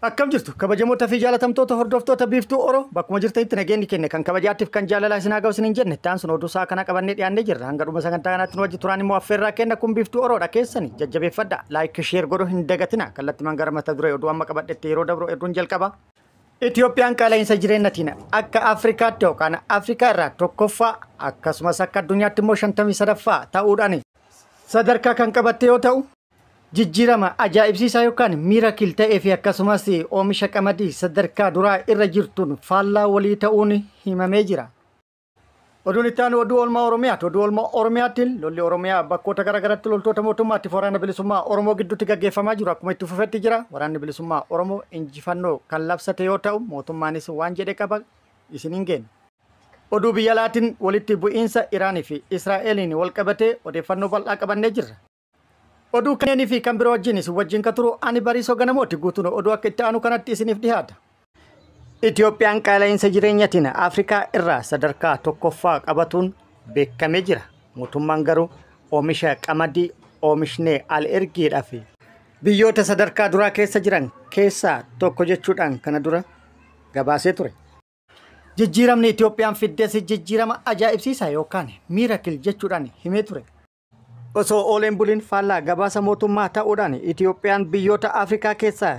Akkam jirtu kabajamoota fi jaalatamtoota hordoftoota Biiftuu Oro, bakkuma jirtanitti nageenyi keenya kan kabajaattiif kan jaalalaa isin haa ga'u isiniin jenne. Ta'an sun oduu isaa kana qabannee dhiyaannee jirra. Hanga dhuma sagantaa kanaatti nu wajji turaan immoo affeerraa kenna. Kun Biiftuu Oroodha, keessani jajjabeeffadha, like, share godhuu hin dagatina. Kallattimaan gara mata duree oduu amma qabadhetti yeroo dabru hedduun jalqaba. Itoophiyaan qaala'insa jireenyatiin akka Afrikaatti yookaan Afrikaa irraa tokkoffaa, akkasumas akka addunyaatti immoo 53ffaa ta'uudhaan sadarkaa kan qabatte yoo ta'u, jijjiirama ajaa'ibsiisaa yookaan miracle ta'ee fi akkasumas oomisha qamadii sadarkaa duraa irra jirtuun faallaa walii ta'uun himamee jira. Oduun itti aanu oduu oolmaa Oromiyaati. Oduu oolmaa Oromiyaatiin lolli Oromiyaa bakkoota garaagaraatti loltoota mootummaatti waraana bilisummaa Oromoo gidduutti gaggeeffamaa jiru akkuma itti fufetti jira. Waraanni bilisummaa Oromoo injifannoo kan labsate yoo ta'u, mootummaanis waan jedhe qaba, isin hin geenne. Oduu biyya alaatiin walitti bu'iinsa Iraanii fi Israa'eliin wal qabatee odeeffannoo bal'aa qabannee jirra. Oduu kanneenii fi kan biroo wajjin isin wajjin kan turu ani Bariisoo Ganamooti. Guutuun oduu akka itti aanu kanatti isiniif dhiyaata. Itoophiyaan qaala'insa jireenyatiin Afrikaa irraa sadarkaa tokkoffaa qabatuun beekamee jira. Mootummaan garuu oomisha qamadii oomishnee al ergiidhaaf biyyoota sadarkaa duraa keessa jiran keessaa tokko jechuudhaan kana dura gabaasee ture. Jijjiiramni Itoophiyaan fiddes jijjiirama ajaa'ibsiisaa yookaan miracle jechuudhaan himee ture. Osoo ooleen buliin faallaa gabaasa mootummaa ta'uudhaan Itoophiyaan biyyoota Afrikaa keessaa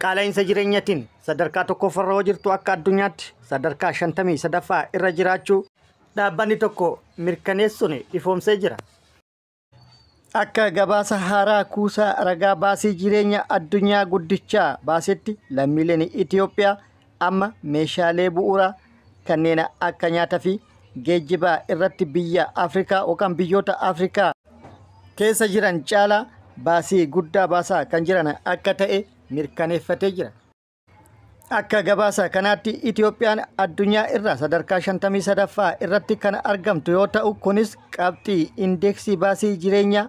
qaala'insa jireenyatiin sadarkaa tokkoffarra yoo jirtu, akka addunyaatti sadarkaa 53ffaa irra jiraachuu dhaabbanni tokko mirkaneessuun ifoomsee jira. Akka gabaasa haaraa kuusaa ragaa baasii jireenya addunyaa guddichaa baasetti, lammiileen Itoophiyaa amma meeshaalee bu'uuraa kanneen akka nyaataa fi geejjibaa irratti biyya Afrikaa yookaan biyyoota Afrikaa keessa jiran caalaa baasii guddaa baasaa kan jiran akka ta'e mirkaneeffatee jira. Akka gabaasa kanaatti Itoophiyaan addunyaa irraa sadarkaa 53ffaa irratti kan argamtu yoo ta'u, kunis qabxii indeeksii baasii jireenyaa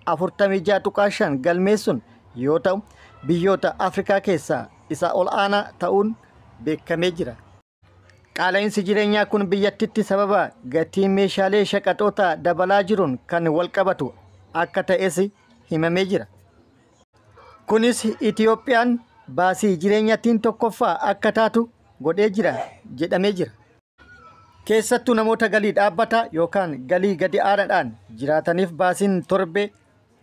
46.5 galmeessuun yoo ta'u, biyyoota Afrikaa keessaa isa ol aanaa ta'uun beekamee jira. Qaala'insi jireenyaa kun biyyattitti sababa gatii meeshaalee shaqaxoota dabalaa jiruun kan walqabatu akka ta'es himamee jira. Kunis Itoophiyaan baasii jireenyaatiin tokkoffaa akka taatu godhee jira jedhamee jira. Keessattuu namoota galii dhaabbataa yookaan galii gadi aanaadhaan jiraataniif baasiin torbee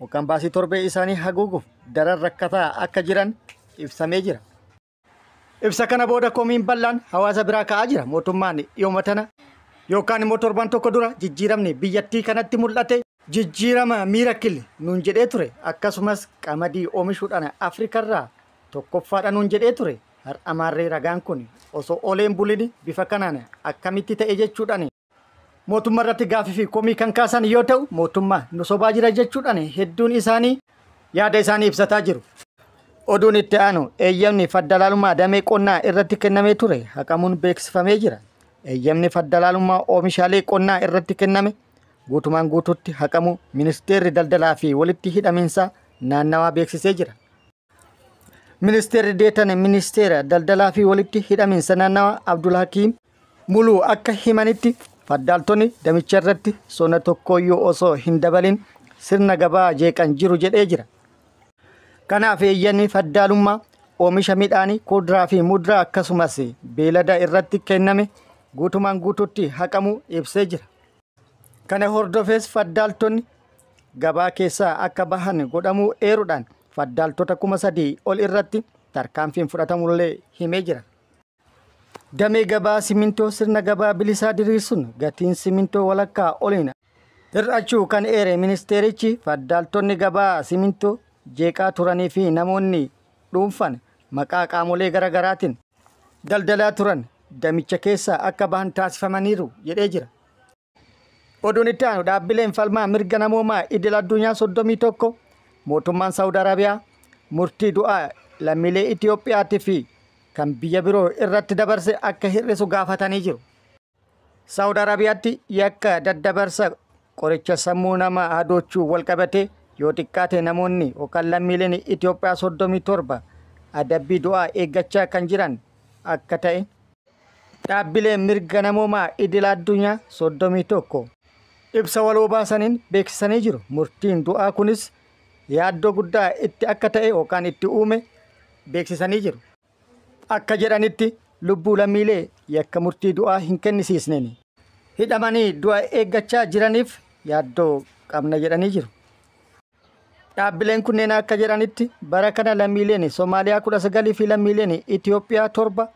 yookaan baasii torbee isaanii haguuguuf daran rakkataa akka jiran ibsamee jira. Ibsa kana booda komiin bal'aan hawaasa biraa ka'aa jira. Mootummaan dhiyooma tana yookaan immoo torban tokko dura jijjiiramni biyyattii kanatti mul'ate jijjiirama miracle nuun jedhee ture. Akkasumas qamadii oomishuudhaan Afrikarraa tokkoffaadha nuun jedhee ture. Har'a maarree ragaan kun osoo ooleen bulini bifa kanaan akkamitti ta'e jechuudhaan mootummaa irratti gaafii fi komii kan kaasan yoo ta'u, mootummaa nu sobaa jira jechuudhaan hedduun isaanii yaada isaanii ibsataa jiru. Oduun itti aanu eeyyamni faddalaalummaa damee qonnaa irratti kennamee ture haqamuun beeksifamee jira. Eeyyamni faddalaalummaa oomishaalee qonnaa irratti kenname guutumaan guututti haqamuu ministeerri daldalaa fi walitti hidhamiinsa naannawaa beeksisee jira. Ministeerri deetan ministeera daldalaa fi walitti hidhamiinsa naannawaa Abdulhakiim Muluu akka himanitti, faddaaltonni damicha irratti sona tokkoyyuu osoo hin dabalin sirna gabaa jeeqan jiru jedhee jira. Kanaaf eeyyamni faddaalummaa oomisha midhaanii, kuduraa fi muduraa akkasumas beelada irratti kenname guutumaan guututti haqamuu ibsee jira. Kana hordofees faddaaltonni gabaa keessaa akka bahan godhamuu eeruudhaan faddaaltota 3000 ol irratti tarkaanfiin fudhatamullee himee jira. Damee gabaa simintoo sirna gabaa bilisaa diriirsuun gatiin simintoo walakkaa oliin hir'achuu kan eere ministeerichi, faddaaltonni gabaa simintoo jeeqaa turanii fi namoonni dhuunfan maqaa qaamolee garaagaraatiin daldalaa turan damicha keessaa akka bahan taasifamaniiru jedhee jira. Oduun itti aanu dhaabbileen falmaa mirga namoomaa idil addunyaa 31 mootummaan Saawud Arabiyaa murtii du'aa lammiilee Itiyoophiyaatii fi kan biyya biroo irratti dabarse akka hir'isu gaafatanii jiru. Saawud Arabiyaatti yakka daddabarsa qoricha sammuu nama hadoochuu walqabate yoo xiqqaate namoonni yookaan lammiileen Itiyoophiyaa 37 adabbii du'aa eeggachaa kan jiran akka ta'e dhaabbileen mirga namoomaa idil addunyaa 31 ibsa waloo baasaniin beeksisanii jiru. Murtiin du'aa kunis yaaddoo guddaa itti akka ta'e yookaan itti uume beeksisanii jiru. Akka jedhanitti lubbuu lammiilee yakka murtii du'aa hin kennisiisneen hidhamanii du'a eeggachaa jiraniif yaaddoo qabna jedhanii jiru. Dhaabbileen kunneen akka jedhanitti bara kana lammiileen Somaaliyaa 19 fi lammiileen Itiyoophiyaa 7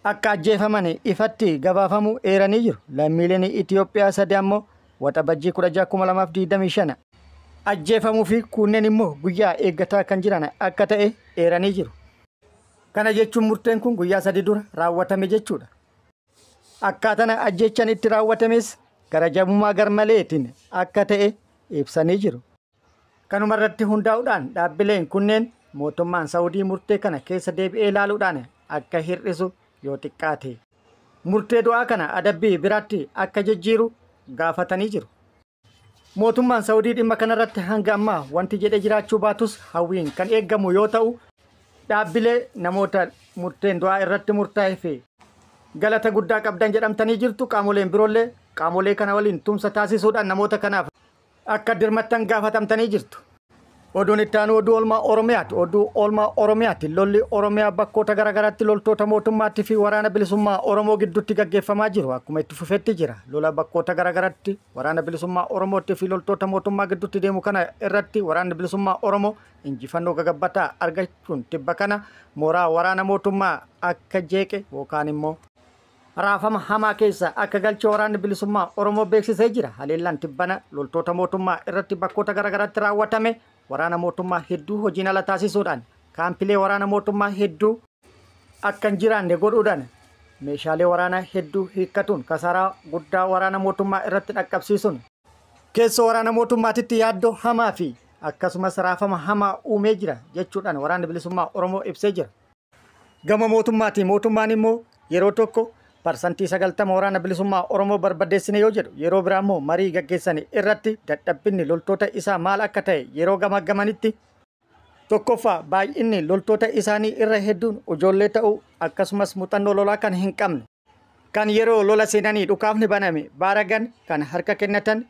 akka ajjeefaman ifatti gabaafamu eeranii jiru. Lammiileen Itiyoophiyaa 3 ammoo Waxabajjii 16,2025 ajjeefamuu fi kunneen immoo guyyaa eeggataa kan jiran akka ta'e eeranii jiru. Kana jechuun murteen kun guyyaa 3 dura raawwatame jechuudha. Akkaataan ajjeechaan itti raawwatames gara jabummaa garmaleetiin akka ta'e ibsanii jiru. Kanuma irratti hundaa'uudhaan dhaabbileen kunneen mootummaan Saawudii murtee kana keessa deebi'ee ilaaluudhaan akka hir'isu yoo xiqqaate murtee du'aa kana adabbii biraatti akka jijjiiru gaafatanii jiru. Mootummaan Saawudii dhimma kanarratti hanga ammaa wanti jedhee jiraachuu baatus hawwiin kan eeggamu yoo ta'u dhaabbilee namoota murteen du'aa irratti murtaa'ee fi galata guddaa qabdan jedhamtanii jirtu qaamoleen biroollee qaamolee kana waliin tumsa taasisuudhaan namoota kanaaf akka dirmattan gaafatamtanii jirtu. Oduun itti aanu oduu oolmaa Oromiyaati. Oduu oolmaa Oromiyaati. Lolli Oromiyaa bakkoota garaagaraatti loltoota mootummaatti fi waraana bilisummaa Oromoo gidduutti gaggeeffamaa jiru akkuma itti fufetti jira. Lola bakkoota garaagaraatti waraana bilisummaa Oromootti fi loltoota mootummaa gidduutti deemu kana irratti waraanni bilisummaa Oromoo injifannoo gagabbataa argachuun tibba kana mooraa waraana mootummaa akka jeeqe yookaan immoo raafama hamaa keessa akka galche waraanni bilisummaa Oromoo beeksisee jira. Haleellaan tibbana loltoota mootummaa irratti bakkoota garaagaraatti raawwatame waraana mootummaa hedduu hojiin ala taasisuudhaan kaampilee waraana mootummaa hedduu akka hin jiraanne godhuudhaan meeshaalee waraanaa hedduu hiikkatuun kasaaraa guddaa waraana mootummaa irratti dhaqqabsiisuun keessoo waraana mootummaatitti yaaddoo hamaa fi akkasumas raafama hamaa uumee jira jechuudhaan waraanni bilisummaa Oromoo ibsee jira. Gama mootummaatii mootummaan immoo yeroo tokko 90% waraana bilisummaa Oromoo barbadeessine yoo jedhu yeroo biraa immoo marii gaggeessan irratti dadhabbinni loltoota isaa maal akka ta'e yeroo gamaggamanitti tokkoffaa baay'inni loltoota isaanii irra hedduun ijoollee ta'uu akkasumas muuxannoo lolaa kan hin qabne kan yeroo lola seenanii dhukaafni baname baaragan kan harka kennatan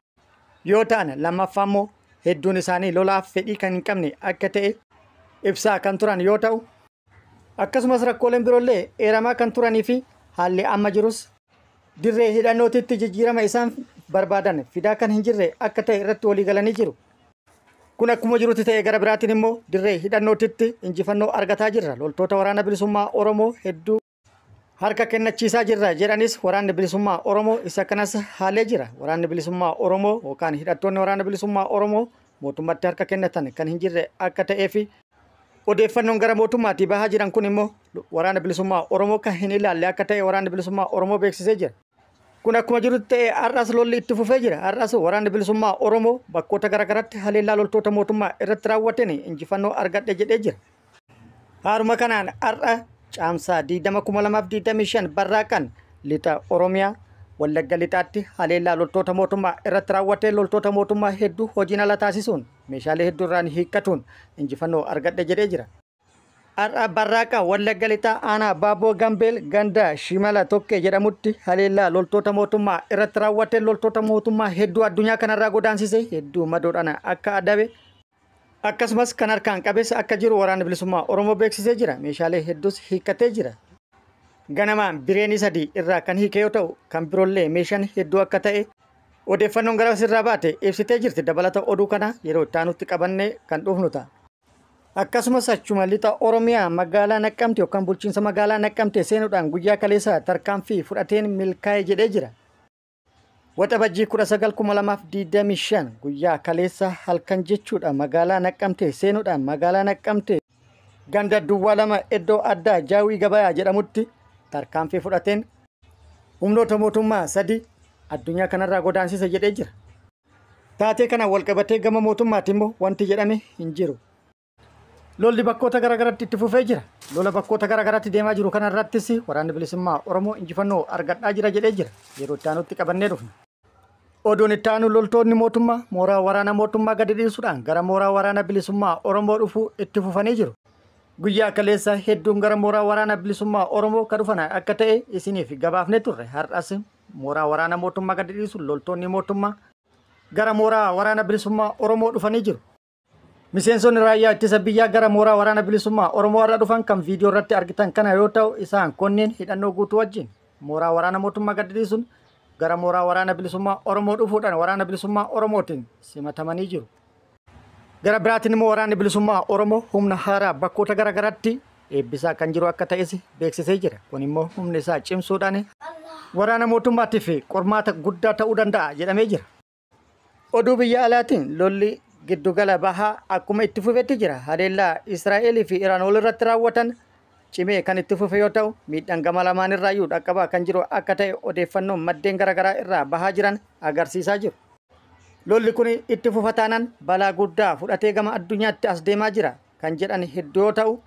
yoo ta'an lammaffaa immoo hedduun isaanii lolaaf fedhii kan hin qabne akka ta'e ibsaa kan turan yoo ta'u akkasumas rakkooleen biroollee eeramaa kan turanii fi haalli amma jirus dirree hidhannootitti jijjiirama isaan barbaadan fidaa kan hin jirre akka ta'e irratti walii galanii jiru. Kun akkuma jirutti ta'e gara biraatiin immoo dirree hidhannootitti injifannoo argataa jirra. Loltoota waraana bilisummaa Oromoo hedduu harka kennachiisaa jirra jedhanis waraanni bilisummaa Oromoo isa kanas haalee jira. Waraanni bilisummaa Oromoo yookaan hidhattoonni waraana bilisummaa Oromoo mootummatti harka kennatan kan hin jirre akka ta'ee fi odeeffannoon gara mootummaatii bahaa jiran kun immoo waraana bilisummaa Oromoo kan hin ilaalle akka ta'e waraanni bilisummaa Oromoo beeksisee jira. Kun akkuma jirutti ta'e har'as lolli itti fufee jira. Har'as waraanni bilisummaa Oromoo bakkoota garaagaraatti haleellaa loltoota mootummaa irratti raawwateen injifannoo argadhe jedhee jira. Haaruma kanaan har'a caamsaa 20,2025 barraaqan lixa Oromiyaa Wallagga lixaatti haleellaa loltoota mootummaa irratti raawwatee loltoota mootummaa hedduu hojiin ala taasisuun meeshaalee hedduu irraan hiikkatuun injifannoo argadhe jedhee jira. Har'a barraaqa Wallagga lixaa aanaa Baaboo Gambeel ganda Shimala Tokkee jedhamutti haleellaa loltoota mootummaa irratti raawwatee loltoota mootummaa hedduu addunyaa kanarraa godaansise hedduu madoodhaan akka adabe akkasumas kan harkaan qabeessa akka jiru waraanni bilisummaa Oromoo beeksisee jira. Meeshaalee hedduus hiikkatee jira. Ganamaan bireenii 3 irraa kan hiike yoo ta'u kan biroollee meeshaan hedduu akka ta'e odeeffannoon gara sirraa baate ibsitee jirti. Dabalata oduu kana yeroo itti aanutti qabannee kan dhufnu ta'a. Akkasumas achuma lixa Oromiyaa magaalaa Naqqamte yookaan bulchiinsa magaalaa Naqqamte seenuudhaan guyyaa kaleessa tarkaanfii fudhateen milkaa'e jedhee jira. Waxabajjii 19,2025 guyyaa kaleessa halkan jechuudha magaalaa Naqqamte seenuudhaan magaalaa Naqqamte ganda duwwaa 2 iddoo addaa Jaawii Gabayaa jedhamutti tarkaanfii fudhateen humnoota mootummaa 3 addunyaa kanarraa godaansise jedhee jira. Taatee kana walqabatee gama mootummaatti immoo wanti jedhame hin jiru. Lolli bakkoota garaagaraatti itti fufee jira. Lola bakkoota garaagaraatti deemaa jiru kanarrattis waraanni bilisummaa Oromoo injifannoo argadhaa jira jedhee jira. Yeroo itti aanutti qabannee dhufna. Oduun itti aanu loltoonni mootummaa mooraa waraana mootummaa gadi dhiisuudhaan gara mooraa waraana bilisummaa Oromoo dhufuu itti fufanii jiru. Guyyaa kaleessa hedduun gara mooraa waraana bilisummaa Oromoo kan dhufan akka ta'e isiniif gabaafne turre. Har'as mooraa waraana mootummaa gadi dhiisuun loltoonni mootummaa gara mooraa waraana bilisummaa Oromoo dhufanii jiru. Miseensonni raayyaa ittisa biyyaa gara mooraa waraana bilisummaa Oromoo irra dhufan kan viidiyoo irratti argitan kana yoo ta'u, isaan kunneen hidhannoo guutuu wajjin mooraa waraana mootummaa gadi dhiisuun gara mooraa waraana bilisummaa Oromoo dhufuudhaan waraana bilisummaa Oromootiin simatamanii jiru. Gara biraatiin immoo waraanni bilisummaa Oromoo humna haaraa bakkoota gara garaatti eebbisaa kan jiru akka ta'es beeksisee jira. Kun immoo humni isaa cimsuudhaan waraana mootummaatiif qormaata guddaa ta'uu danda'a jedhamee jira. Oduu biyya alaatiin lolli giddugala bahaa akkuma itti fufetti jira. Haleellaa Israa'elii fi Iraan walirratti raawwatan cimee kan itti fufe yoo ta'u, miidhaan gama lamaan irraayyuu dhaqqabaa kan jiru akka ta'e odeeffannoon maddeen garaagaraa irraa bahaa jiran agarsiisaa jiru. Lolli kun itti fufa taanaan balaa guddaa fudhatee gama addunyaatti as deemaa jira kan jedhan hedduu yoo ta'u,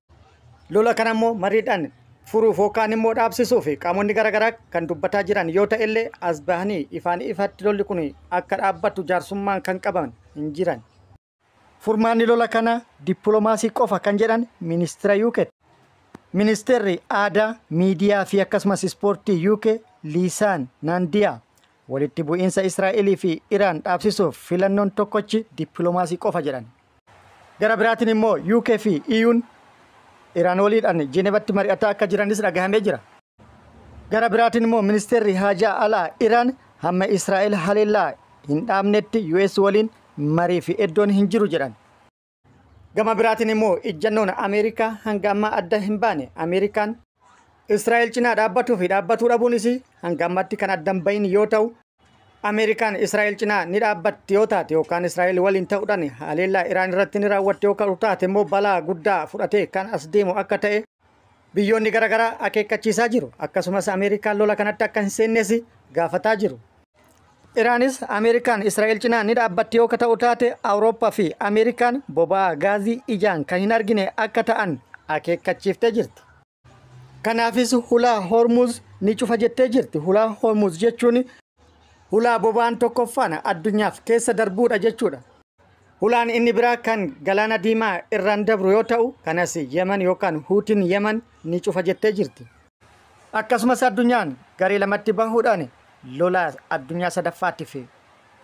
lola kana immoo mariidhaan furuuf yookaan immoo dhaabsisuuf qaamonni garaagaraa kan dubbataa jiran yoo ta'e illee as bahanii ifaan ifatti lolli kun akka dhaabbatu jaarsummaan kan qaban hin jiran. Furmaanni lola kana dippiloomaasii qofa kan jedhan ministeera UK. Ministeerri aadaa, miidiyaa fi akkasumas ispoortii UK Liisaan Naandiyaa walitti bu'iinsa Israa'elii fi Iraan dhaabsisuuf filannoon tokkochi dippiloomaasii qofa jedhan. Gara biraatiin immoo UK fi EU'n Iraan waliidhaan Jenevatti mari'ataa akka jiranis dhagahamee jira. Gara biraatiin immoo ministeerri haajaa alaa Iraan hamma Israa'el haleellaa hin dhaabnetti US waliin marii fi iddoon hin jiru jedhan. Gama biraatiin immoo ijjannoon Ameerikaa hanga ammaa adda hin baane. Ameerikaan Israa'el cinaa dhaabbatuu fi dhaabbatuu dhabuunis hanga ammaatti kan adda hin bahin yoo ta'u, Ameerikaan Israa'el cinaa ni dhaabbatti yoo taate yookaan Israa'el waliin ta'uudhaan haleellaa Iraan irratti ni raawwatti yoo taate immoo balaa guddaa fudhatee kan as deemu akka ta'e biyyoonni garaagaraa akeekkachiisaa jiru. Akkasumas Ameerikaan lola kanatti akka hin seennes gaafataa jiru. Iraanis Ameerikaan Israa'el cinaa ni dhaabbatti yoo ta'u taate Awurooppaa fi Ameerikaan boba'aa gaazii ijaan kan hin argine akka ta'an akeekkachiiftee jirti. Kanaafis hulaa Hormuz ni cufa jettee jirti. Hulaa Hormuz jechuun hulaa boba'aan tokkoffaan addunyaaf keessa darbuudha jechuudha. Hulaan inni biraa kan galaana diimaa irraan dabru yoo ta'u, kanas Yemen yookaan Huutiin Yemen ni cufa jettee jirti. Akkasumas addunyaan garee lamatti bahuudhaan lola addunyaa sadaffaatiif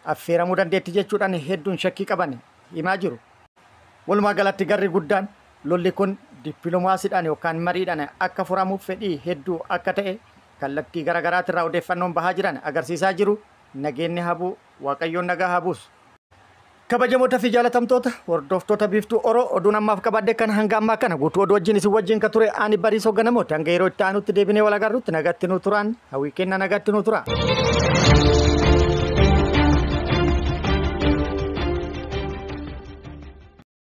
affeeramuu dandeetti jechuudhaan hedduun shakkii qaban himaa jiru. Walumaa galatti garri guddaan lolli kun dippiloomaasiidhaan yookaan mariidhaan akka furamuuf fedhii hedduu akka ta'e kallattii garaagaraatirraa odeeffannoon bahaa jiran agarsiisaa jiru. Nageenyi habuu Waaqayyoon nagaa habuus. Kabajamoota fi jaalatamtoota hordoftoota biiftuu Oro oduun ammaaf qabadde kan hanga ammaa kana guutuu oduu wajjin isin wajjin ka ture ani Bariisoo Ganamooti. Hanga yeroo itti aanutti deebinee wal agarrutti nagatti nu turaan hawwii kenna nagatti nu tura.